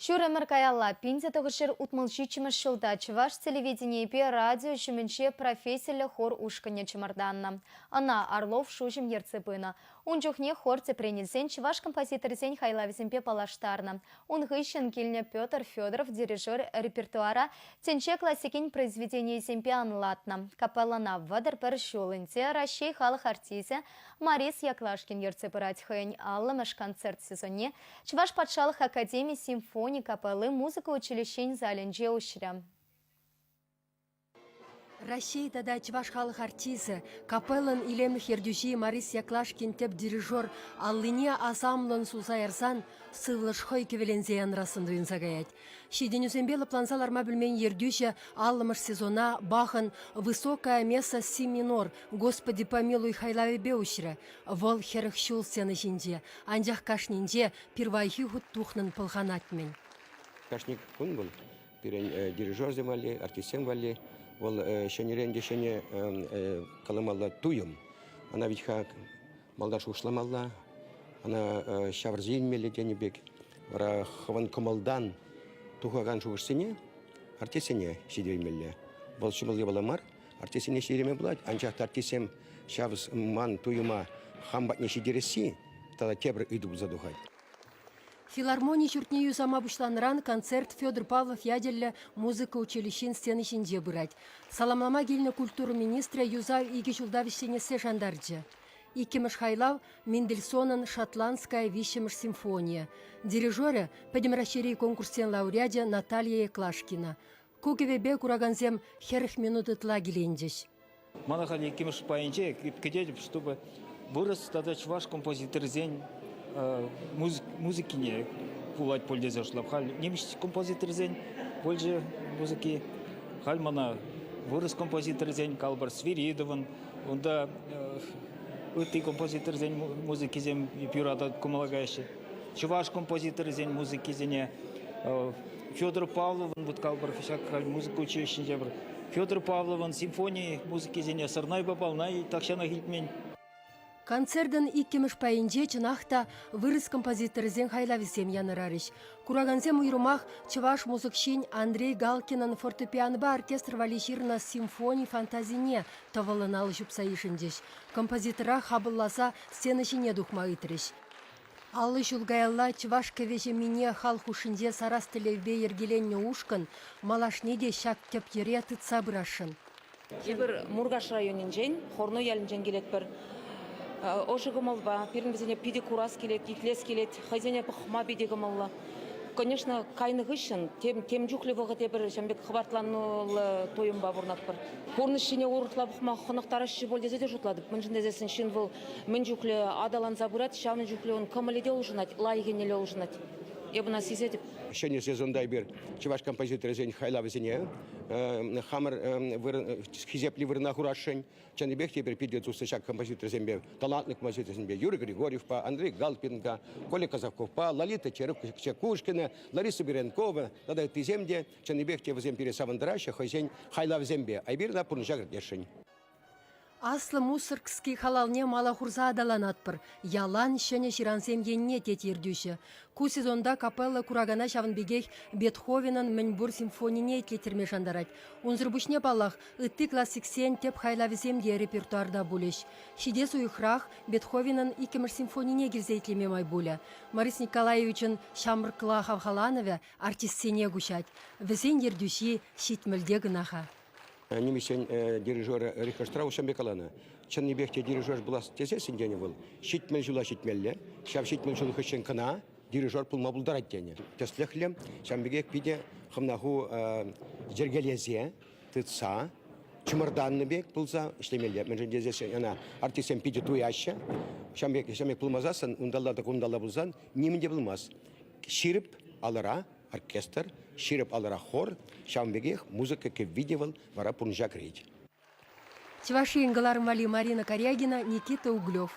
Ҫур ӗмӗр каялла, 1967 ҫулта, чӑваш телевиденийӗпе радио ҫумӗнче профессиллӗ хор ушкӑнӗ чӑмӑртаннӑ. Ӑна Орлов Шуҫӑм ертсе пынӑ. Ун чухне хор тӗпрен илсен чӑваш композиторӗсен хайлавӗсемпе паллаштарнӑ. Ун хыҫҫӑн килнӗ Петр Федоров дирижер репертуара тӗнче классикин произведенийӗсемпе анлатнӑ. Капеллӑна 31 ҫул ӗнтӗ Раҫҫей халӑх артисчӗ Морис Яклашкин ертсе пырать хӑйӗн 50-мӗш концерт сезонне Чӑваш патшалӑх академи симфони капелли музыка училищин залӗнче уҫрӗ. Раҫҫей тата чӑваш халӑх артисчӗ, капеллӑн илемлӗх ертӳҫи Морис Яклашкин тӗп дирижер аллине асамлӑн сулса ярсан сывлӑш хӑй кӗвӗленсе янрассӑн туйӑнса каять. Ҫитӗнӳсемпе лӑпланса ларма пӗлмен ертӳҫӗ 50-мӗш сезона Бахӑн «Высокая месса си минор. Господи помилуй» хайлавӗпе уҫрӗ. Вӑл 40 ҫул сцена ҫинче, анчах кашнинче пирвайхи хут тухнӑн пӑлханать-мӗн. Кашни кун вӑл пирӗн дирижерсем валли, артистсем валли вӑл ҫӗнӗрен те ҫӗнӗ каламалла туйӑм. Ӑна вит-ха малтан шухӑшламалла, ӑна ҫавӑрса илмелле тенӗ пек. Вара хӑвӑн кӑмӑлтан тухакан шухӑшсене артистсене ҫитермелле. Вӑл ҫӑмӑл япала мар, артистсене ҫитерме пулать, анчах та артистсем ҫав ман туйӑма хам патне ҫитересси тата тепӗр ыйту пулса тухать. Филармони ҫуртне юсама пуҫланӑран концерт Федор Павлов ячӗллӗ музыка училищин сцени ҫинче пырать. Саламлама килнӗ культура министрӗ юсав икӗ ҫулта вӗҫленессе шантарчӗ. Иккӗмӗш хайлав Мендельсонӑн «Шотландская виҫҫӗмӗш симфония». Дирижерӗ Пӗтӗм Раҫҫейри конкурссен лауреачӗ Наталья Яклашкина. Ку кӗвӗпе куракансем 40 минут ытла киленчӗҫ. Мана халь иккӗмӗш пайӗнче кӗтетӗп, чтобы вырӑс тата чӑваш композиторӗсен музыкине пулать пуль тесе шутлап. Халь нимӗҫ композиторӗсен пулчӗ музыки. Халь мана вырӑс композиторӗсен, калӑпӑр, Свиридовӑн, унта ытти композиторсен музыкисем юратать, кӑмӑла каяҫҫӗ. Чӑваш композиторӗсен музыкисене Федор Павловӑн, вот калӑпӑр, ҫак музыка училищинче пӗр Федор Павловӑн симфони музыкисене сӑрнайпа палнай тахҫанах илтмен. Концертӑн иккӗмӗш пайӗнче чӑнах та вырӑс композиторӗсен хайлавӗсем янӑрарӗҫ. Куракансем уйрӑмах чӑваш мусӑкҫин Андрей Галкинӑн фортепианопа оркестр валли ҫырнӑ симфони фантазине тӑвӑллӑн алӑ ҫупса йышӑнчӗҫ. Композитора хапӑлласа сцена ҫине тухма ыйтрӗҫ. 50 ҫул каялла чӑваш кӗвӗ-ҫеммине халӑх хушшинче сарас тӗллевпе йӗркеленнӗ ушкӑн малашне те ҫак тӗп йӗре тытса пырасшӑн. Эпир Муркаш районӗнчен, Хорнуй ялӗнчен килетпӗр. Ӑшӑ кӑмӑлпа пирӗн вӗсене питӗ курас килет, итлес килет, хӑйсене пӑхма питӗ кӑмӑллӑ. Конечно, кайнӑ хыҫҫӑн тем, тем чухлӗ вӑхӑт эпир ҫавӑн пек хӑпартлануллӑ туйӑмпа пурӑнатпӑр. Пурнӑҫ ҫине урӑхла пӑхма хӑнӑхтараҫҫӗ пуль тесе те шутлатӑп. Мӗншӗн тесессӗн ҫын вӑл мӗн чухлӗ аталанса пырать, ҫавӑн чухлӗ ун кӑмӑлӗ те улшӑнать, лайӑх еннелле улшӑнать. Эп ӑна сисетӗп. Ҫӗнӗ сезонта эпир чӑваш композиторӗсен хайлавӗсене хамӑр хисеплӗ вырӑна хурасшӑн. Чӑннипех те эпир питӗ туслӑ ҫак композиторсемпе, талантлӑ композиторсемпе Юрий Григорьевпа, Андрей Галкинпа, Коля Казаковпа, Лолита Чекушкина, Лариса Беренкова тата ыттисем те чӑннипех те вӗсем пире савӑнтараҫҫӗ хӑйсен хайлавӗсемпе. Эпир та пурнӑҫа кӗртесшӗн. Аслӑ Мусоргский халалне мала хурса аталанатпӑр. Ялан ҫӗнӗ ҫырансем енне, тет ертӳҫӗ. Ку сезонта капелла куракана ҫавӑн пекех Бетховенӑн мӗнпур симфонине итлеттерме шантарать. Унсӑр пуҫне, паллах, ытти классиксен тӗп хайлавӗсем те репертуарта пулӗҫ. Ҫитес уйӑхрах Бетховенӑн иккӗмӗш симфонине килсе итлеме май пулӗ. Морис Николаевичӑн ҫамрӑкла хавхаланӑвӗ артистсене куҫать. Вӗсен ертӳҫи ҫитмӗлте кӑна-ха. Нимӗҫсен дирижерӗ Рихард Штраус ҫавӑн пек каланӑ. Чӑннипех те дирижер пулас тесессӗн тенӗ вӑл, 70 ҫула ҫитмелле. Ҫав 70 ҫул хыҫҫӑн кӑна дирижер пулма пултарать тенӗ. Тӗслӗхлӗ, ҫавӑн пекех питӗ хӑвна ху йӗркелесе, тытса, чӑмӑртаннӑ пек пулса ӗҫлемелле. Мӗншӗн тесессӗн ӑна артистсем питӗ туяҫҫӗ. Ҫавӑн пек, ҫавӑн пек пулмасассӑн, унталла та кунталла пулсан нимӗн те пулмасть. Ҫирӗп алӑра оркестр, ҫирӗп алӑра хор, ҫавӑн пекех музыка кӗвви те вӑл вара пурнӑҫа кӗрет. Чӑваш Ен кӑларӑм валли Марина Карягина, Никита Углев.